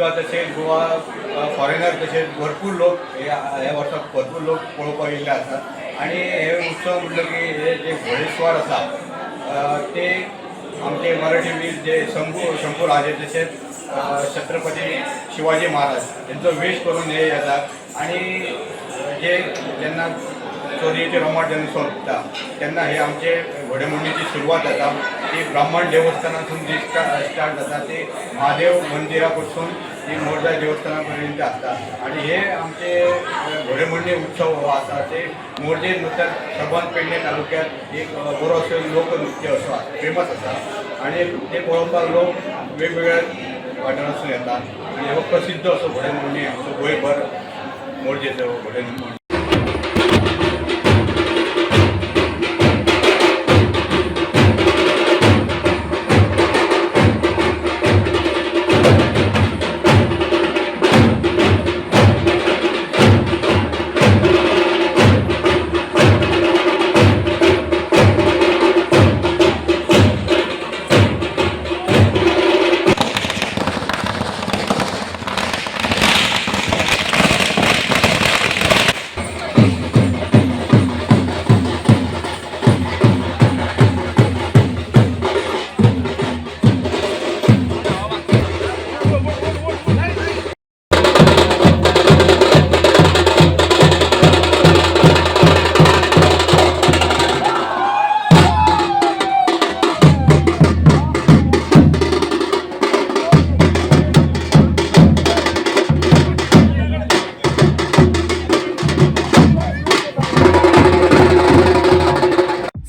गोवा तशेंच गोवा फॉरेनर तशेंच भरपूर लोक हे ह्या वर्साक भरपूर लोक पळोवपाक येयल्ले आसात. आनी हे उत्सव म्हटलं की हे जे घोडेस्वार आसा, ते आमचे मराठी वीर जे शंभू राजे तशेंच छत्रपती शिवाजी महाराज यांचो वेश करून हे येतात. आणि जे जेन्ना चोरयेचे रोमाट जेन्ना सोंपता तेन्ना हे आमचे घोडेमोडणीची सुरवात जाता. ती ब्राह्मण देवस्थानासून जी स्टार्ट जाता ती महादेव मंदिरा पासून ती मोरजाय देवस्थाना पर्यंत आसता. आणि हे आमचे घोडेमोडणी उत्सव हो आसा ते मोरजे नृत्यात सबंद पेडणे तालुक्यात एक बरो असो लोकनृत्य असो फेमस आसा. आणि ते पळोवपाक लोक वेगवेगळ्या वाठारांतसून येतात. आणि हो प्रसिद्ध असो घोडेमोडणी आमचो गोंयभर मोरजेचो घोडेमोडणी.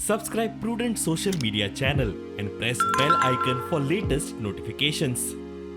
Subscribe Prudent Social Media channel and press bell icon for latest notifications.